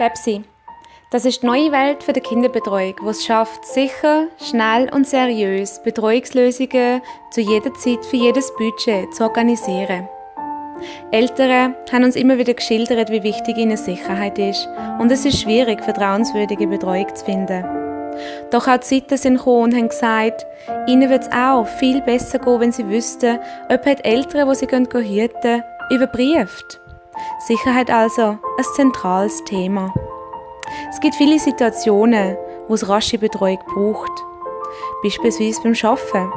Pepsi. Das ist die neue Welt der Kinderbetreuung, die es schafft, sicher, schnell und seriös Betreuungslösungen zu jeder Zeit für jedes Budget zu organisieren. Eltern haben uns immer wieder geschildert, wie wichtig ihnen Sicherheit ist, und es ist schwierig, vertrauenswürdige Betreuung zu finden. Doch auch die Zeiten sind gekommen und haben gesagt, ihnen wird es auch viel besser gehen, wenn sie wüssten, ob die Eltern, die sie hüten können, überprüft. Sicherheit also ein zentrales Thema. Es gibt viele Situationen, wo es rasche Betreuung braucht. Beispielsweise beim Arbeiten,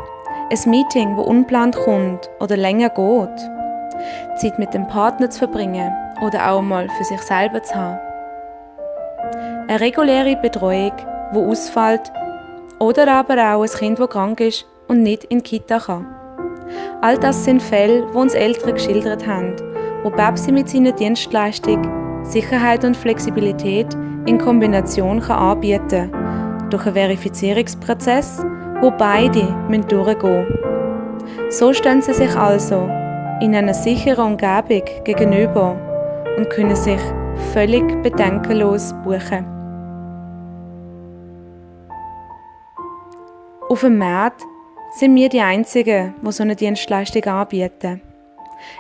ein Meeting, das ungeplant kommt oder länger geht, Zeit mit dem Partner zu verbringen oder auch mal für sich selber zu haben. Eine reguläre Betreuung, die ausfällt, oder aber auch ein Kind, das krank ist und nicht in die Kita kann. All das sind Fälle, die uns Eltern geschildert haben, wo Pepsi mit seiner Dienstleistung Sicherheit und Flexibilität in Kombination anbieten kann, durch einen Verifizierungsprozess, wo beide durchgehen müssen. So stehen sie sich also in einer sicheren Umgebung gegenüber und können sich völlig bedenkenlos buchen. Auf dem Markt sind wir die Einzigen, die so eine Dienstleistung anbieten.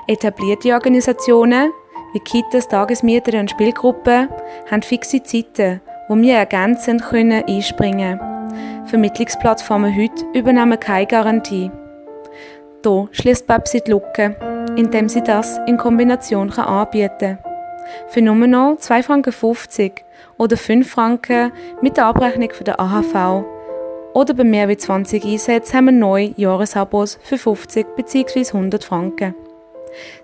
Etablierte Organisationen wie Kitas, Tagesmieter und Spielgruppen haben fixe Zeiten, wo wir ergänzend einspringen können. Vermittlungsplattformen heute übernehmen keine Garantie. Hier schließt Pepsi die Lücke, indem sie das in Kombination anbieten kann. Für nur noch 2,50 Franken oder 5 Franken mit der Abrechnung von der AHV oder bei mehr als 20 Einsätzen haben wir neue Jahresabos für 50 bzw. 100 Franken.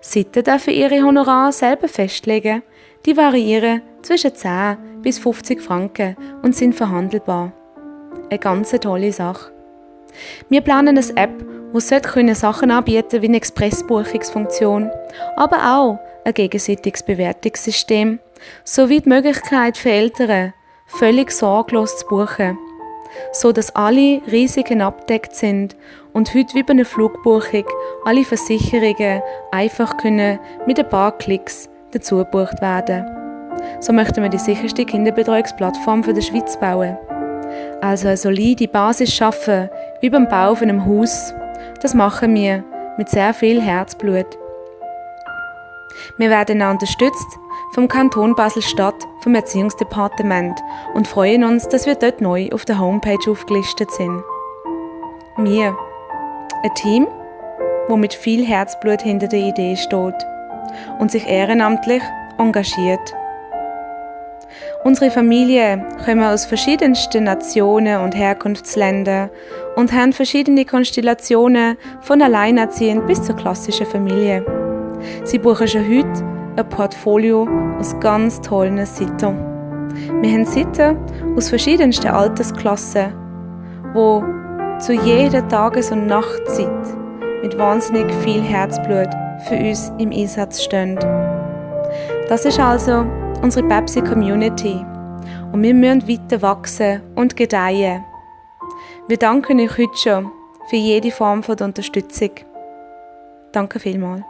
Seiten dürfen ihre Honorare selber festlegen. Die variieren zwischen 10 bis 50 Franken und sind verhandelbar. Eine ganz tolle Sache. Wir planen eine App, die Sachen anbieten wie eine Expressbuchungsfunktion, aber auch ein gegenseitiges Bewertungssystem sowie die Möglichkeit für Eltern, völlig sorglos zu buchen, so dass alle Risiken abgedeckt sind und heute wie bei einer Flugbuchung alle Versicherungen einfach mit ein paar Klicks dazu gebucht werden. So möchten wir die sicherste Kinderbetreuungsplattform der Schweiz bauen. Also eine solide Basis schaffen, wie beim Bau von einem Haus. Das machen wir mit sehr viel Herzblut. Wir werden auch unterstützt vom Kanton Basel-Stadt, vom Erziehungsdepartement und freuen uns, dass wir dort neu auf der Homepage aufgelistet sind. Wir, ein Team, das mit viel Herzblut hinter der Idee steht und sich ehrenamtlich engagiert. Unsere Familien kommen aus verschiedensten Nationen und Herkunftsländern und haben verschiedene Konstellationen von alleinerziehend bis zur klassischen Familie. Sie buchen schon heute ein Portfolio aus ganz tollen Seiten. Wir haben Seiten aus verschiedensten Altersklassen, die zu jeder Tages- und Nachtzeit mit wahnsinnig viel Herzblut für uns im Einsatz stehen. Das ist also unsere Pepsi-Community und wir müssen weiter wachsen und gedeihen. Wir danken euch heute schon für jede Form von Unterstützung. Danke vielmals.